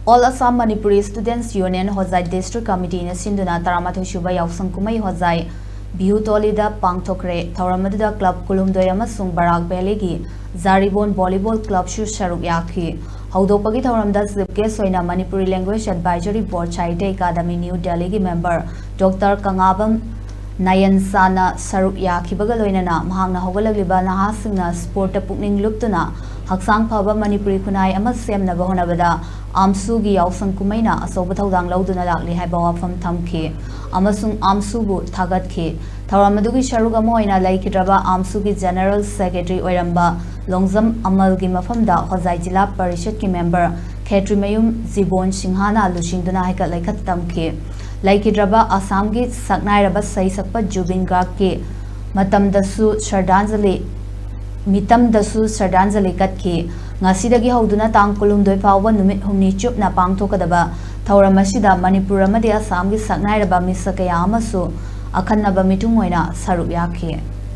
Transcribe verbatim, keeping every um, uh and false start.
All Assam Manipuri Students Union Hojai District Committeeꯅ ꯁꯤꯟꯗꯨꯅ ꯇꯔꯥꯃꯥꯊꯣꯏ ꯁꯨꯕ ꯌꯥꯎꯁꯪ ꯀꯨꯝꯍꯩ ꯍꯣꯖꯥꯏ ꯕꯤꯍꯨ ꯇꯣꯂꯤꯗ ꯄꯥꯡꯊꯣꯛꯈ꯭ꯔꯦ꯫ ꯊꯧꯔꯝ ꯑꯗꯨꯗ club ꯀꯨꯟꯍꯨꯝꯗꯣꯏ ꯑꯃꯁꯨꯡ ꯕꯔꯥꯛ ꯚꯦꯂꯤꯒꯤ ꯖꯥꯔꯤꯕꯣꯟ volleyball clubꯁꯨ ꯁꯔꯨꯛ ꯌꯥꯈꯤ꯫ ꯍꯧꯗꯣꯛꯄꯒꯤ ꯊꯧꯔꯝꯗ chief guest ꯑꯣꯏꯅ Manipuri Language Advisory Board Sahitya Academy New Delhiꯒꯤ member Doctor ꯀꯪꯉꯥꯕꯝ ꯅꯌꯟꯁꯥꯅ ꯁꯔꯨꯛ ꯌꯥꯈꯤꯕꯒ ꯂꯣꯏꯅꯅ ꯃꯍꯥꯛꯅ ꯍꯧꯒꯠꯂꯛꯂꯤꯕ ꯅꯍꯥꯁꯤꯡꯅ sportꯇ ꯄꯨꯛꯅꯤꯡ ꯂꯨꯞꯇꯨꯅ ꯍꯛꯆꯥꯡ ꯐꯕ ꯃꯅꯤꯄꯨꯔꯤ ꯈꯨꯟꯅꯥꯏ ꯑꯃ ꯁꯦꯝꯅꯕ ꯍꯣꯠꯅꯕꯗ AMSUꯒꯤ ꯌꯥꯎꯁꯪ ꯀꯨꯝꯍꯩꯅ ꯑꯆꯧꯕ ꯊꯧꯗꯥꯡ ꯂꯧꯗꯨꯅ ꯂꯥꯛꯂꯤ ꯍꯥꯏꯕ ꯋꯥꯐꯝ ꯊꯝꯈꯤ ꯑꯃꯁꯨꯡ AMSUꯕꯨ ꯊꯥꯒꯠꯈꯤ꯫ ꯊꯧꯔꯝ ꯑꯗꯨꯒꯤ ꯁꯔꯨꯛ ꯑꯃ ꯑꯣꯏꯅ ꯂꯩꯈꯤꯗ꯭ꯔꯕ AMSUꯒꯤ General Secretary ꯑꯣꯏꯔꯝꯕ ꯂꯣꯡꯖꯝ ꯑꯃꯜꯒꯤ ꯃꯐꯝꯗ ꯍꯣꯖꯥꯏ ꯖꯤꯂꯥ ꯄꯔꯤꯁꯠꯀꯤ member ꯈꯦꯇ꯭ꯔꯤꯃꯌꯨꯝ ꯖꯤꯕꯣꯟ ꯁꯤꯡꯍꯅ ꯂꯨꯆꯤꯡꯗꯨꯅ ꯍꯩꯀꯠ ꯂꯩꯀꯠ ꯇꯝꯈꯤ꯫ ꯂꯩꯈꯤꯗ꯭ꯔꯕ ꯑꯁꯥꯝꯒꯤ ꯁꯛꯅꯥꯏꯔꯕ ꯁꯩꯁꯛꯄ ꯖꯨꯕꯤꯟ ꯒꯥꯔꯒꯀꯤ ꯃꯇꯝꯗꯁꯨ ꯁ꯭ꯔꯗꯥꯟꯖꯂꯤ, ꯃꯤꯇꯝꯗꯁꯨ ꯁ꯭ꯔꯗꯥꯟꯖꯂꯤ ꯀꯠꯈꯤ꯫ ꯉꯁꯤꯗꯒꯤ ꯍꯧꯗꯨꯅ ꯇꯥꯡ ꯀꯨꯟꯍꯨꯝꯗꯣꯏ ꯐꯥꯎꯕ ꯅꯨꯃꯤꯠ ꯍꯨꯝꯅꯤ ꯆꯨꯞꯅ ꯄꯥꯡꯊꯣꯛꯀꯗꯕ ꯊꯧꯔꯝ ꯑꯁꯤꯗ ꯃꯅꯤꯄꯨꯔ ꯑꯃꯗꯤ ꯑꯁꯥꯝꯒꯤ ꯁꯛꯅꯥꯏꯔꯕ ꯃꯤꯁꯛ ꯀꯌꯥ ꯑꯃꯁꯨ ꯑꯈꯟꯅꯕ ꯃꯤꯊꯨꯡ ꯑꯣꯏꯅ ꯁꯔꯨꯛ ꯌꯥꯈꯤ꯫